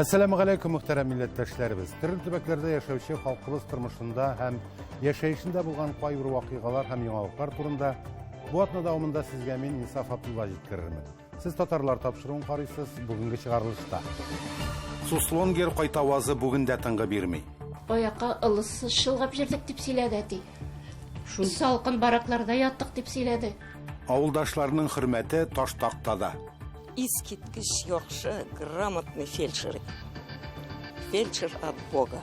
Әссәламу галәйкүм, мөхтәрәм милләттәшләребез. Төрле төбәкләрдә яшәүче халкыбыз тормышында һәм яшәешендә булган кайбер вакыйгалар һәм яңалыклар турында бу атна дәвамында сезгә мин Инсаф Абдулла җиткерермен. Сез татарлар тапшыруын карыйсыз бүгенге чыгарылышта. Суслонгер кайтавазы бүген дә тынгы бирми. Аякка ылысы чолгап җирдек дип сөйләде әти. Шул салкын баракларда яттык дип сөйләде. Авылдашларының хөрмәте таш тактада. Искиткеч яхшы, грамотный фельдшер. Фельдшер от Бога.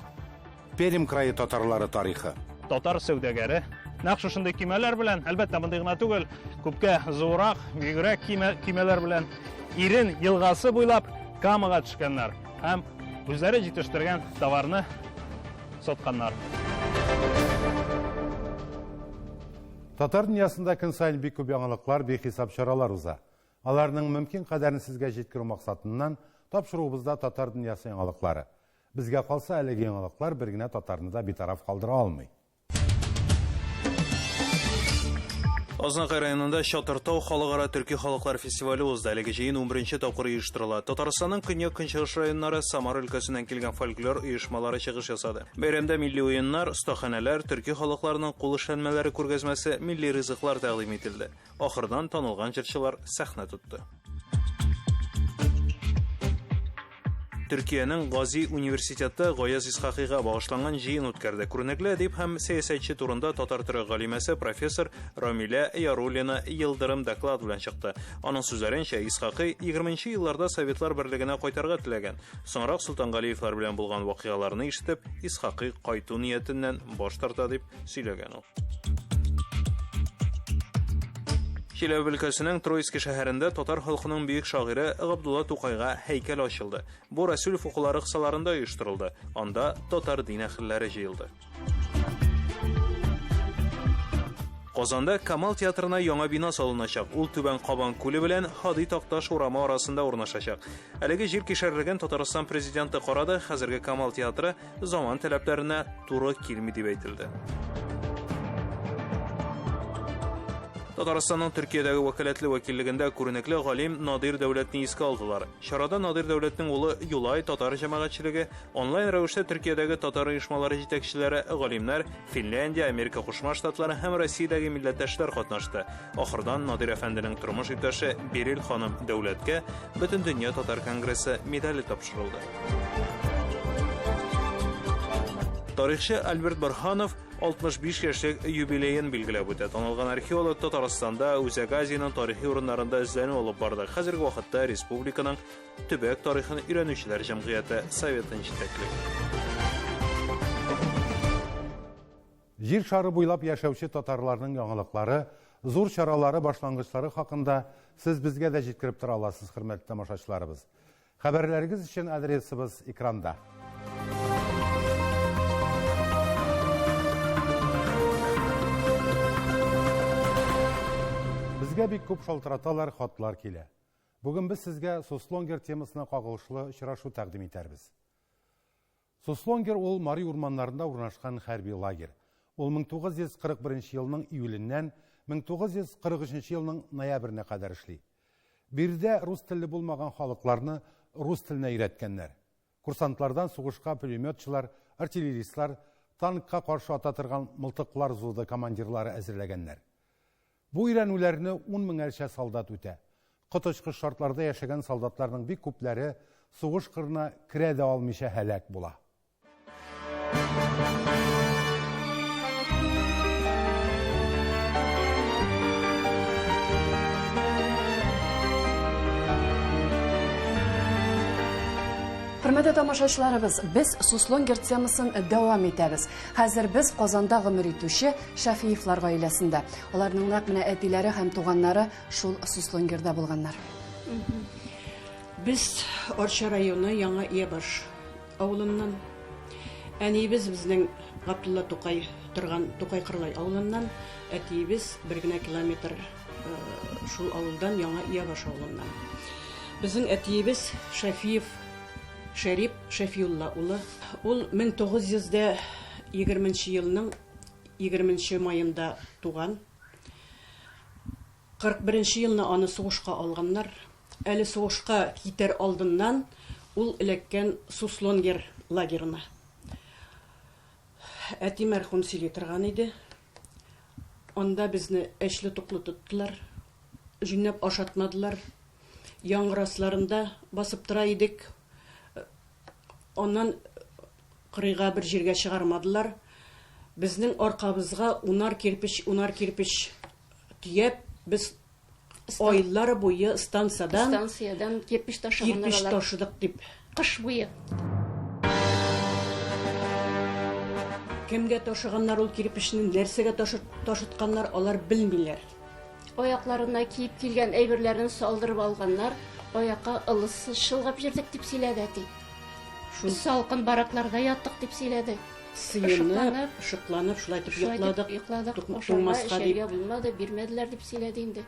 Пермь крае татарлары тарихы. Татар сәүдәгәре нәкъ шушындый көймәләр белән, әлбәттә, мондый гына түгел, күпкә зуррак, бигрәк көймәләр белән Ирен елгасы буйлап Камага төшкәннәр һәм үзләре җитештергән товарны сатканнар. Татар дөньясында көн саен бик күп яңалыклар, бихисап чаралар уза. Аларның мөмкин кадәрен сезгә җиткерү максатыннан тапшыруыбызда Татар дөньясы яңалыклары. Безгә калса, әлеге яңалыклар бер генә татарны да битараф калдыра алмый. Азнакай районында Чатыртау халыкара төрки халыклар фестивале узды. Әлеге җыен 11 тапкыр оештырыла. Татарстанның көньяк-көнчыгыш районнары, Самара өлкәсеннән килгән фольклор оешмалары чыгыш ясады. Бәйрәмдә милли уеннар, остаханәләр, төрки халыкларның кул эшләнмәләре күргәзмәсе, милли ризыклар тәкъдим ителде. Ахырдан танылган җырчылар сәхнә тотты. Төркиянең Гази университеты Гаяз Исхакыйга багышланган җыен үткәрде. Күренекле әдип һәм сәясәтче турында татар төрек галимәсе профессор Рамилә Яруллина Йылдырым доклад белән чыкты. Аның сүзләренчә, Исхакый 20 елларда Советлар берлегенә кайтарга теләгән. Соңрак Солтангалиевлар белән булган вакыйгаларны ишетеп, Исхакый кайту ниятеннән баш тарта дип сөйләгән ул. Чиләбе өлкәсенең Троицкий шәһәрендә татар халкының бөек шагыйре Габдулла Тукайга һәйкәл ачылды. Бу Расүлев укулары кысаларында оештырылды. Анда татар дин әһелләре җыелды. Казанда Камал театрына яңа бина салыначак. Ул Түбән Кабан күле белән Һади Такташ урамы арасында урнашачак. Әлеге җир кишәрлеген Татарстан президенты карады. Хәзерге Камал театры заман таләпләренә туры килми дип әйтелде. Татарстанның Төркиядәге вәкаләтле вәкиллегендә күренекле галим Надир Дәүләтне искә алдылар. Чарада Надир Дәүләтнең улы Юлай татар җәмәгатьчелеге, онлайн рәвештә Төркиядәге татар оешмалары җитәкчеләре, галимнәр, Финляндия, Америка Кушма Штатлары һәм Россиядәге милләттәшләр катнашты. Ахырдан Надир әфәнденең тормыш иптәше Берил ханым Дәүләткә Бөтендөнья татар конгрессы медале тапшырылды. Тарихчы Альберт Борһанов 65 яшьлек юбилеен билгеләп үтә. Танылган археолог Татарстанда Үзәк Азиянең тарихи урыннарында эзләнү алып барды. Хәзерге вакытта республиканың төбәк тарихын өйрәнүчеләр җәмгыяте советын җитәкли. Җир шары буйлап яшәүче татарларның яңалыклары, зур чаралары, башлангычлары хакында сез безгә дә җиткереп тора аласыз, хөрмәтле тамашачыларыбыз. Хәбәрләрегез өчен адресыбыз экранда. Безгә бик күп шалтыраталар, хатлар килә. Бүген без сезгә Суслонгер темасына кагылышлы очрашу тәкъдим итәрбез. Суслонгер ул Мари урманнарында урнашкан хәрби лагерь. Ул 1941 елның июленнән 1943 елның ноябренә кадәр эшли. Биредә рус телле булмаган халыкларны рус теленә өйрәткәннәр. Курсантлардан сугышка пулеметчылар, артиллеристлар, танкка каршы ата торган мылтыклар взводы командирлары әзерләгәннәр. Бу өйрәнүләрне ун меңәрчә солдат үтә. Коточкыч шартларда яшәгән солдатларның бик күпләре сугыш кырына керә дә алмыйча һәлак була. Хөрмәтле тамашачыларыбыз, без Суслонгер темасын дәвам итәбез. Хәзер без Казанда гомер итүче Шәфиевлар гаиләсендә. Аларның нәкъ менә әтиләре һәм туганнары шул Суслонгерда булганнар. Без Арча районы Яңа Иябаш авылыннан. Әниебез безнең Габдулла Тукай торган Тукай Кырлай авылыннан, әтиебез бер генә километр шул авылдан, Яңа Иябаш авылыннан. Безнең әтиебез Шәфиев Шәрип Шәфиулла улы. Ул 1920 елның 20 маенда туган. 41 елны аны сугышка алганнар. Әле сугышка китәр алдыннан Ул эләккән Суслонгер лагерына. Әти мәрхүм сөйли торган иде. Анда безне әчле-туклы тоттылар, җүнләп ашатмадылар. Яңгыр асларында басып тора идек. Аннан кырыйга бер җиргә чыгармадылар. Безнең аркабызга унар кирпеч, унар кирпеч төяп, без айлар буе станцадан станциядән кирпеч ташыганнар кирпеч ташыдык дип. Кыш буе. Кемгә ташыганнар ул кирпечне, нәрсәгә ташытканнар, алар белмиләр. Аякларына киеп килгән әйберләрен салдырып алганнар, аякка ылыссыз чолгап җөрдек дип сөйләде әти. Шул салкын баракларда яттык дип сөйләде. Сыенып, ышыкланып, шулай итеп йокладык. Йокладык, ашарга, эчәргә булмады, бирмәделәр дип сөйләде инде.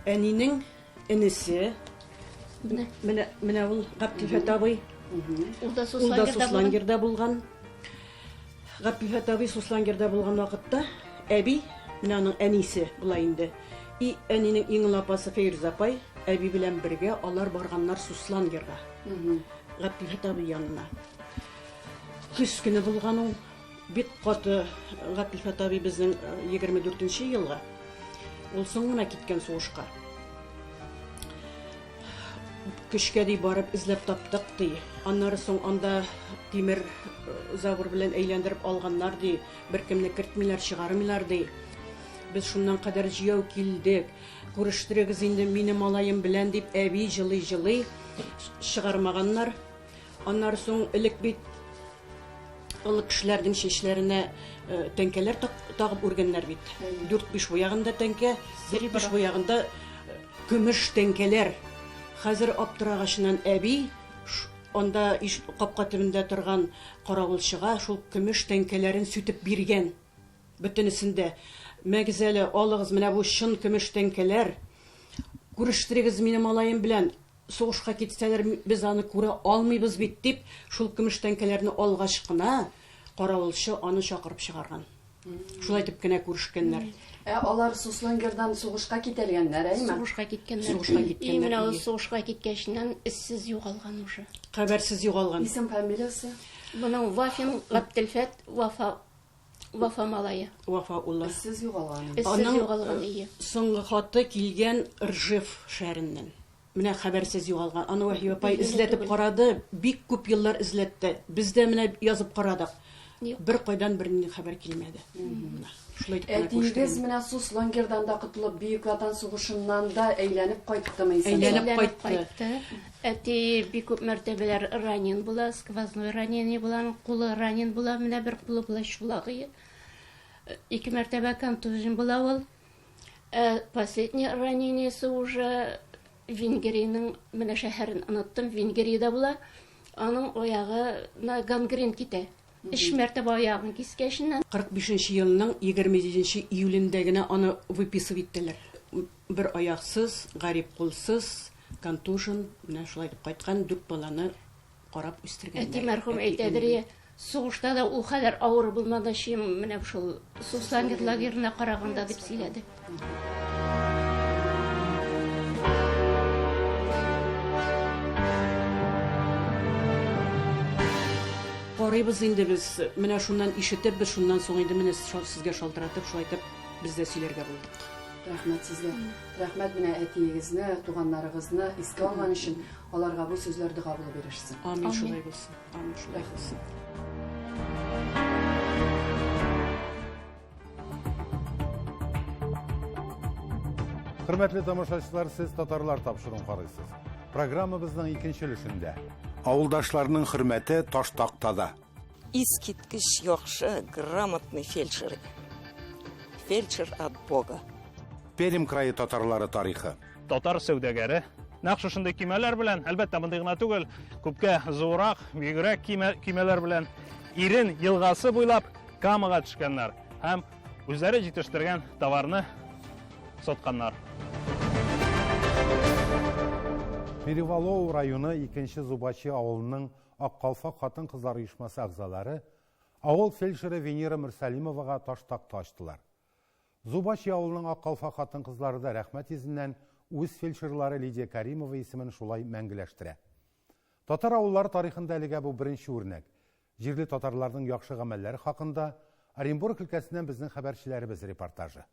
Әнинең энесе, менә, менә ул Габделфәт абый. Ул да Суслонгерда булган. Габделфәт абый Суслонгерда булган вакытта әби, менә аның әнисе була инде. И әнинең иң олы апасы Фәйрүзә апай, әби белән бергә алар барганнар Суслонгерга. Габделфәт абый янына. Көз көне булган ул. Бик каты Габделфәт абый безнең 24 нче елгы. Ул соң гына киткән сугышка. Көчкә ди барып эзләп таптык ди. Аннары соң анда тимер забор белән әйләндереп алганнар ди. Беркемне кертмиләр, чыгармыйлар ди. Без шуннан кадәр җияү килдек. Күрештерегез инде мине малаем белән дип әби җылый-җылый чыгармаганнар. Аннары соң элек бит олы кешеләрнең чәчләренә э, тәңкәләр тагып үргәннәр бит. Дүрт-биш буягында тәңкә, дүрт-биш буягында э, көмеш тәңкәләр. Хәзер аптырагачыннан әби анда капка төбендә торган каравылчыга шул көмеш тәңкәләрен сүтеп биргән. Бөтенесен дә. Мәгез әле, алыгыз, менә бу чын көмеш тәңкәләр. Күрештерегез мине малаем белән. Сугышка китсәләр, без аны күрә алмыйбыз бит, дип, шул көмеш тәңкәләрне алгач кына, каравылчы аны чакырып чыгарган. Шулай итеп кенә күрешкәннәр. Ә алар Суслонгердан сугышка китәлгәннәр, әйме? Сугышка киткәннәр. Сугышка киткәннәр. И менә ул сугышка киткәченнән эзсез югалган уже. Хәбәрсез югалган. Исем, фамилиясе? Моның Вафин Габделфәт Вафа Вафа малае. Вафа улы. Эзсез югалган. Эзсез югалган, ие. Соңгы хаты килгән Ржев шәһәреннән. Менә хәбәрсез югалган. Аны Вәһип апай эзләтеп карады, бик күп еллар эзләтте. Без дә менә язып карадык. Бер кайдан бернинди хәбәр килмәде. Менә шулай итеп кенә Әтиегез менә Суслонгердан да котылып, Бөек Ватан сугышыннан да әйләнеп кайттымы исән-сау? Әйләнеп кайтты. Әти бик күп мәртәбәләр ранен була, сквозной ранение була, аның кулы ранен була, менә бер кулы була чулагые. Ике мәртәбә контужен була ул. Ә последний ранениесе уже Венгриянең, менә шәһәрен оныттым, Венгриядә була. Аның аягына гангрен китә. Өч мәртәбә аягын кискәченнән. 45 нче елның 27 нче июлендә генә аны выписывать иттеләр. Бер аяксыз, гарип кулсыз, контужен, менә шулай итеп кайткан, дүрт баланы карап үстергәннәр. Әти мәрхүм әйтәдер, е, сугышта да ул кадәр авыр булмады, чем менә шул Суслонгер лагерына караганда, дип сөйләде. Карыйбыз инде без, менә шуннан ишетеп, без шуннан соң инде менә сезгә шалтыратып, шулай итеп без дә сөйләргә булдык. Рәхмәт сезгә. Рәхмәт менә әтиегезне, туганнарыгызны искә алган өчен. Аларга бу сүзләр дога булып ирешсен. Амин, шулай булсын. Амин, шулай булсын. Хөрмәтле тамашачылар, сез татарлар тапшыруын карыйсыз. Программабызның икенче өлешендә. Авылдашларның хөрмәте таш тактада. Искиткеч яхшы, грамотный фельдшер. Фельдшер от Бога. Пермь крае татарлары тарихы. Татар сәүдәгәре нәкъ шушындый көймәләр белән, әлбәттә, мондый гына түгел, күпкә зуррак, бигрәк көймәләр белән Ирен елгасы буйлап Камага төшкәннәр һәм үзләре җитештергән товарны сатканнар. Перевалоу районы икенче Зубачи авылының Ак калфак хатын-кызлар оешмасы әгъзалары авыл фельдшеры Венера Мөрсәлимовага таш такта ачтылар. Зубачи авылының Ак калфак хатын-кызлары да рәхмәт йөзеннән үз фельдшерлары Лидия Каримова исемен шулай мәңгеләштерә. Татар авыллары тарихында әлегә бу беренче үрнәк. Җирле татарларның яхшы гамәлләре хакында Оренбург өлкәсеннән безнең хәбәрчеләребез репортажы.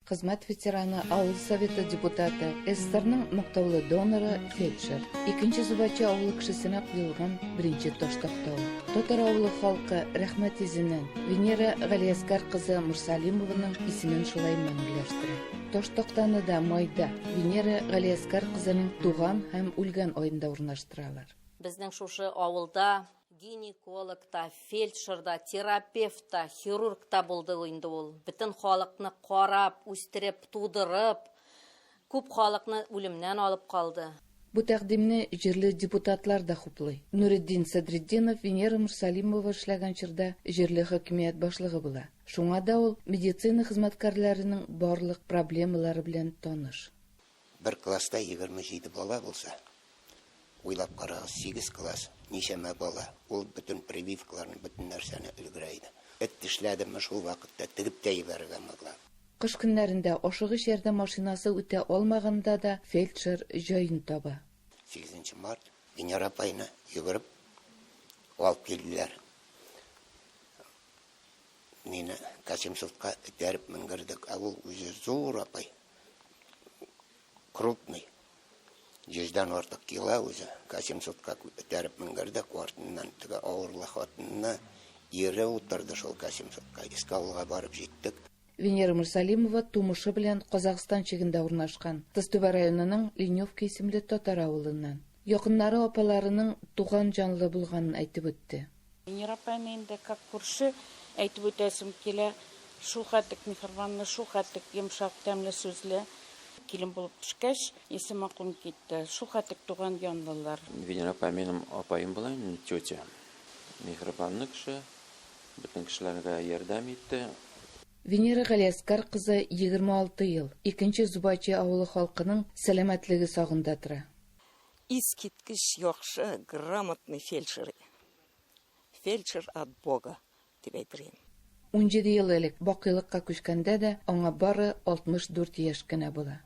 Хезмәт ветераны, авыл советы депутаты, СССРның мактаулы доноры, фельдшер. Икенче Зубачи авылы кешесенә куелган беренче таш такта ул. Татар авылы халкы рәхмәт йөзеннән Венера Галиәскәр кызы Мурсалимованың исемен шулай мәңгеләштерә. Таш тактаны да майда Венера Галиәскәр кызының туган һәм үлгән аенда урнаштыралар. Безнең шушы авылда гинеколог та, фельдшер да, терапевт та, хирург та булды инде ул. Бөтен халыкны карап, үстереп, тудырып, күп халыкны үлемнән алып калды. Бу тәкъдимне җирле депутатлар да хуплый. Нуретдин Садретдинов Венера Мурсалимова эшләгән чорда җирле хакимият башлыгы була. Шуңа да ул медицина хезмәткәрләренең барлык проблемалары белән таныш. Бер класста 27 бала булса, уйлап карагыз, 8 класс, ничәмә бала, ул бөтен прививкаларны, бөтен нәрсәне өлгерә иде. Эт тешләдеме, шул вакытта тегеп тә җибәрергә могла. Кыш көннәрендә ашыгыч ярдәм машинасы үтә алмаганда да фельдшер җаен таба. 8 март Венера апайны йөгереп алып килделәр. Мине Касимсовка этәреп менгердек. Ә ул үзе зур апай. Крупный. Йөздән артык кило үзе. Касимсовка этәреп менгердек. Артыннан теге авырлы хатынны ире утырды шул Касимсовка. Иске авылга барып җиттек. Венера Мурсалимова тумышы белән Казахстан чигендә урнашкан Тызтүбә районының Леневка исемле татар авылыннан. Якыннары апаларының туган җанлы булганын әйтеп үтте. Венера апайны инде как күрше әйтеп үтәсем килә. Шул хәтлек миһербанлы, шул хәтлек йомшак, тәмле сүзле килен булып төшкәч, исем акылым китте. Шул хәтлек туган янлылар. Венера апай минем апаем була инде, тетя. Миһербанлы кеше, бөтен кешеләргә ярдәм итте. Венера Галиәскәр кызы 26 ел Икенче Зубачи авылы халкының сәламәтлеге сагында тора. Искиткеч яхшы, грамотный фельдшер. Фельдшер от Бога, дип әйтер идем. 17 ел элек бакыйлыкка күчкәндә дә аңа бары 64 яшь кенә була.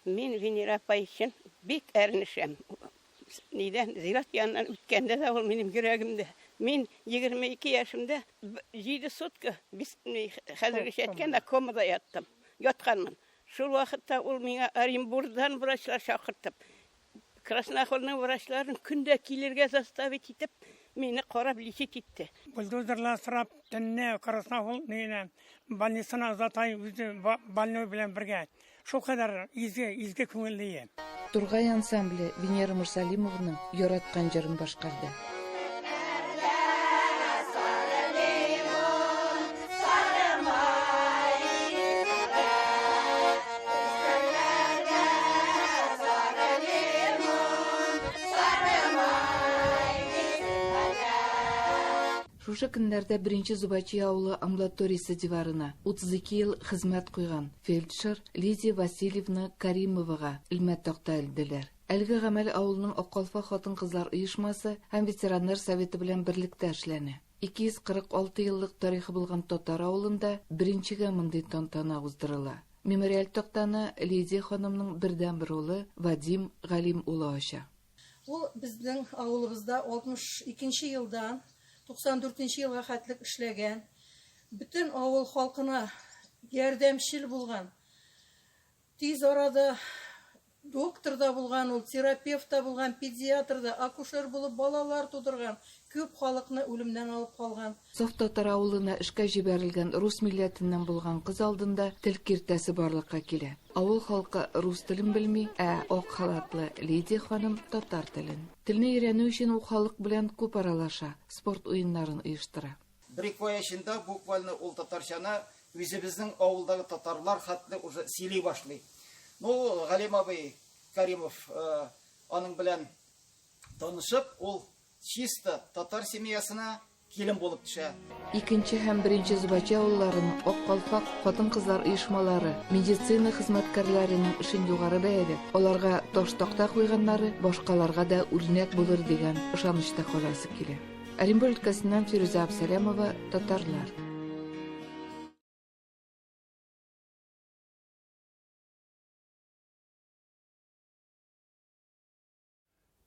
Мин Венера апай өчен бик әрнешәм. Нидән зират яныннан үткәндә дә ул минем йөрәгемдә. Мин 22 яшемдә 7 сутка хәзергечә әйткәндә комада яттым. Ятканмын. Шул вакытта ул миңа Оренбургдан врачлар чакыртып, Красноохольның врачларын көндә килергә заставить итеп, мине карап лечить итте. Бульдозерлар сорап, төнне Красноохол нигенә больницасына озата үзе больной белән бергә. Шул кадәр изге, изге күңелле. Тургай ансамбле Венера Мурсалимованың яраткан җырын башкарды. Шушы көннәрдә беренче Зубачи авылы амбулаториясе диварына 32 ел хезмәт куйган фельдшер Лидия Васильевна Каримовага элмә такта элделәр. Әлеге гамәл авылның Ак калфак хатын-кызлар оешмасы һәм ветераннар советы белән берлектә эшләнә. 246 еллык тарихы булган татар авылында беренчегә мондый тантана уздырыла. Мемориаль тактаны Лидия ханымның бердәнбер улы Вадим Галим улы ача. Ул безнең авылыбызда 62 елдан 94 елга хәтлек эшләгән, бөтен авыл халкына ярдәмчел булган, тиз арада доктор да булган ул, терапевт та булган, педиатр да, акушер булып балалар тудырган, күп халыкны үлемнән алып калган. Саф татар авылына эшкә җибәрелгән рус милләтеннән булган кыз алдында тел киртәсе барлыкка килә. Авыл халкы рус телен белми, ә ак халатлы Лидия ханым татар телен. Телне өйрәнү өчен ул халык белән күп аралаша, спорт уеннарын оештыра. Бер-ике ай эчендә буквально ул татарчаны үзебезнең авылдагы татарлар хәтле уже сөйли башлый. Ну, Галим абый Каримов аның белән танышып, ул чисто татар семьясына килен булып төшә. Икенче һәм беренче Зубачи авылларының Ак калфак хатын-кызлар оешмалары медицина хезмәткәрләренең эшен югары бәяләп, аларга таш такта куйганнары башкаларга да үрнәк булыр дигән ышанычта каласы килә. Оренбург өлкәсеннән Фирүзә Абсалямова, Татарлар.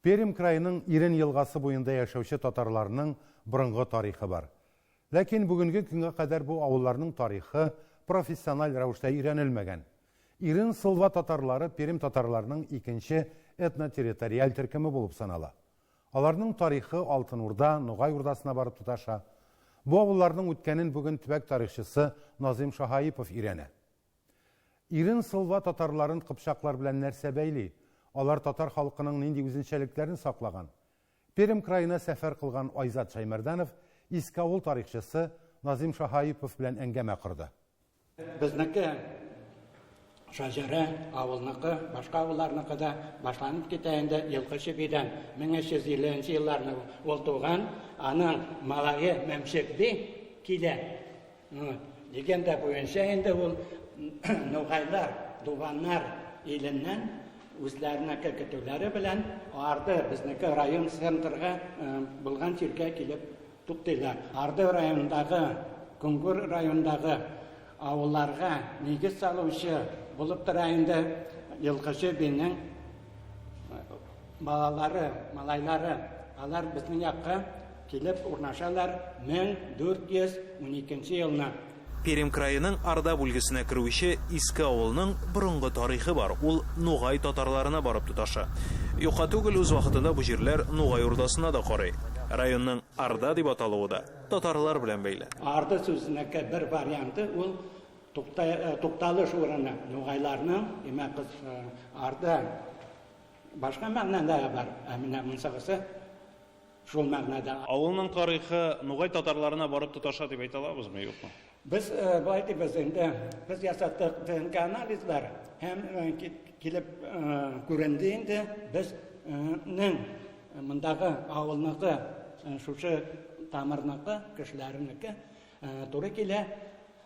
Пермь краеның Ирен елгасы буенда яшәүче татарларның борынгы тарихы бар. Ләкин бүгенге көнгә кадәр бу авылларның тарихы профессиональ рәвештә өйрәнелмәгән. Ирен Сылва татарлары Пермь татарларының икенче этнотерриториаль төркеме булып санала. Аларның тарихы Алтын Урда, Ногай Урдасына барып тоташа. Бу авылларның үткәнен бүген төбәк тарихчысы Назыйм Шаһаипов өйрәнә. Ирен Сылва татарларын кыпчаклар белән нәрсә бәйли? Алар татар халкының нинди үзенчәлекләрен саклаган? Пермь краена сәфәр кылган Айзат Шәймәрданов Иске авыл тарихчысы Назыйм Шаһаипов белән әңгәмә корды. Безнеке шаҗәрә, авылныкы, башка авылларныкы да башланып китә инде Елкычы бидән. 1350 нче елларны ул туган, аның малае Мәмчек би килә. Легенда буенча инде ул нугайлар, дуваннар иленнән үзләренеке көтүләре белән Арды, безнеке район центрга булган җиргә килеп туктыйлар. Арды районындагы, Кунгур районындагы авылларга нигез салучы булып тора инде Елкычы бинең балалары, малайлары. Алар безнең якка Килеп урнашалар 1412 нче елны. Пермь краеның Орда бүлгесенә керүче Иске авылының борынгы тарихы бар, ул нугай татарларына барып тоташа. Юкка түгел, үз вакытында бу җирләр Нугай Урдасына да карый. Районның Орда дип аталуы да татарлар белән бәйле. Орда сүзенеке бер варианты ул тукталыш урыны. Нугайларның, димәк, Орда башка мәгънәдә бар, ә менә монсыгысы Шул мәгънәдә. Авылның тарихы нугай татарларына барып тоташа дип әйтә алабызмы, юкмы? Без болай дибез инде, без ясаттык ДНК анализлар һәм килеп күренде инде, безнең мондагы авылныкы, шушы тамырныкы, кешеләрнеке туры килә.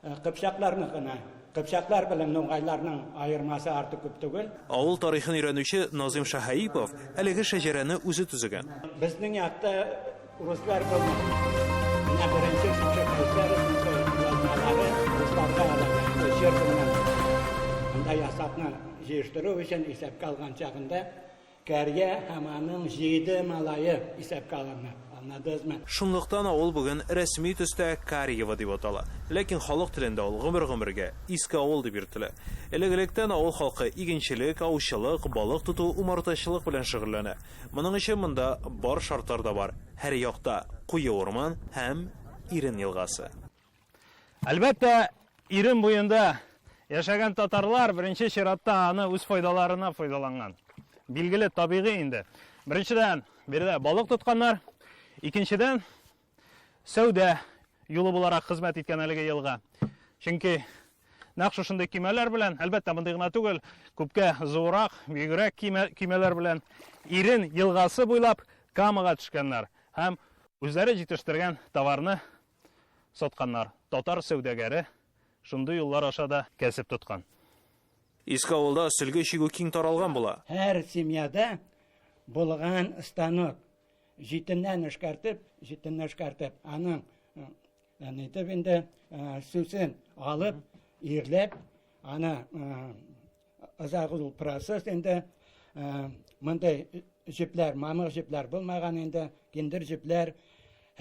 Кыпчакларныкына. Кыпчаклар белән нугайларның аермасы артык күп түгел. Авыл тарихын өйрәнүче Назыйм Шаһаипов әлеге шәҗәрәне үзе төзегән. Безнең якта урыслар булмаган. Менә беренче шушы Кайсаровныкы язмалары русларга эләгә инде, Чердыннан. Монда ясакны җыештыру өчен исәпкә алган чагында Кәрия һәм аның җиде малае исәпкә алына. Аңладыгызмы? Шунлыктан авыл бүген рәсми төстә Карьево дип атала. Ләкин халык телендә ул гомер-гомергә Иске авыл дип йөртелә. Элек-электән авыл халкы игенчелек, аучылык, балык тоту, умартачылык белән шөгыльләнә. Моның өчен монда бар шартлар да бар, һәр якта куе урман һәм Ирен елгасы. Әлбәттә, Ирен буенда яшәгән татарлар беренче чиратта аны үз файдаларына файдаланган. Билгеле, табигый инде. Беренчедән, биредә балык тотканнар. Икенчедән, сәүдә юлы буларак хезмәт иткән әлеге елга. Чөнки нәкъ шушындый көймәләр белән, әлбәттә, мондый гына түгел, күпкә зуррак, бөегрәк көймәләр белән Ирен елгасы буйлап Камага төшкәннәр һәм үзләре җитештергән товарны сатканнар. Татар сәүдәгәре шундый юллар аша да кәсеп тоткан. Иске авылда сөлге чигү киң таралган була. Һәр семьяда булган станок. Җитеннән эшкәртеп, җитенне эшкәртеп, аның нитеп инде сүсен алып, ирләп, аны озак ул процесс инде мондый җепләр, мамык җепләр булмаган инде, киндер җепләр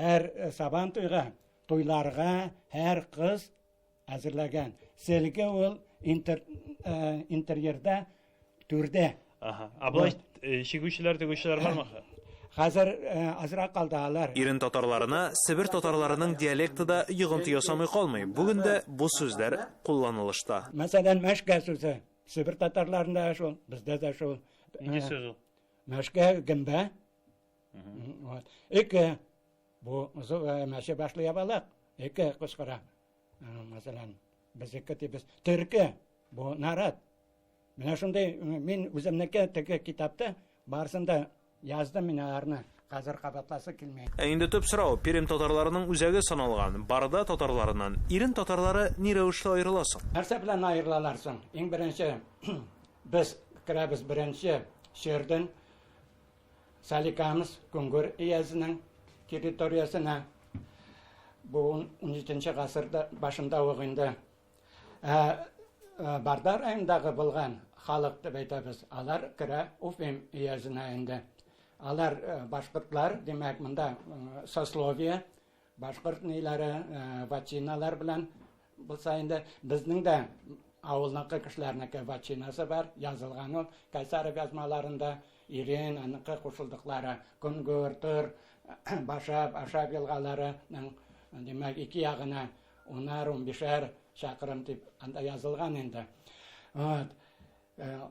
һәр сабан туйга, туйларга һәр кыз әзерләгән. Сөлге ул интер, интерьерда түрдә. Ага. Ә болай чигүчеләр, тегүчеләр бармы? Хәзер азрак калды алар. Ирен татарларына Себер татарларының диалекты да йогынты ясамый калмый. Бүген дә бу сүзләр кулланылышта. Мәсәлән, мәшкә сүзе. Себер татарларында да шул, бездә дә шул. Нинди сүз ул? Мәшкә гөмбә. Вот. Ике. Бу мәче башлы ябалак. Ике кычкыра. Мәсәлән, безнеке дибез. Төрке. Бу нарат. Менә шундый мин үземнеке теге китапта барысын да яздым мин аларны. Хәзер кабатласы килми. Ә инде төп сорау, Пермь татарларының үзәге саналган Барда татарларыннан Ирен татарлары ни рәвешле аерыла соң? Нәрсә белән аерылалар соң? Иң беренче без керәбез беренче Чердын, Соликамск, Кунгур өязенең территориясенә. Бу унҗиденче гасырда башында ук инде. Ә Барда районындагы булган халык дип әйтәбез, алар керә Уфим өязенә инде. Алар башкортлар, димәк, монда сословие, башкорт ниләре, вотчиналар белән булса инде, безнең дә авылныкы кешеләрнеке вотчинасы бар, язылган ул Кайсаров язмаларында, Ирен, аныкы кушылдыклары, Көнгөр, Тор, Башап, Ашап елгаларының, димәк, ике ягына унар, унбишәр чакрым дип анда язылган инде. Вот.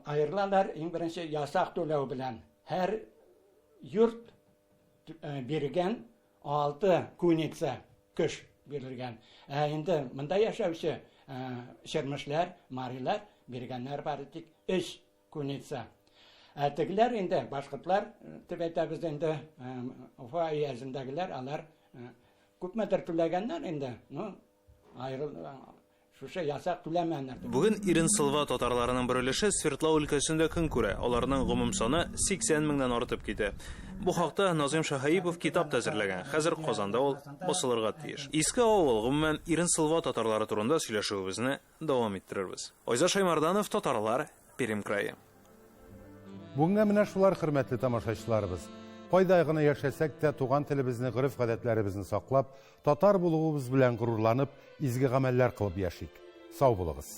Аерылалар иң беренче ясак түләү белән. Һәр йорт биргән 6 куница көш бирелгән. Ә инде монда яшәүче чирмешләр, марилар биргәннәр бары тик 3 куница. Ә тегеләр инде, башкортлар дип әйтәбез инде, Уфа өязендәгеләр, алар күпмедер түләгәннәр инде, ну, аерыл Шушы ясак түләмәннәр. Бүген Ирен-Сылва татарларының бер өлеше Свердлау өлкәсендә көн күрә. Аларның гомум саны 80 меңнән артып китә. Бу хакта Назыйм Шаһаипов китап та әзерләгән. Хәзер Казанда ул басылырга тиеш. Иске авыл, гомумән, Ирен-Сылва татарлары турында сөйләшүебезне дәвам иттерербез. Айзат Шаймарданов, Татарлар, Пермь крае. Бүгенгә менә шулар, хөрмәтле тамашачыларыбыз. Кайда гына яшәсәк тә, туган телебезне, гореф-гадәтләребезне саклап, татар булуыбыз белән горурланып, изге гамәлләр кылып яшик. Сау булыгыз.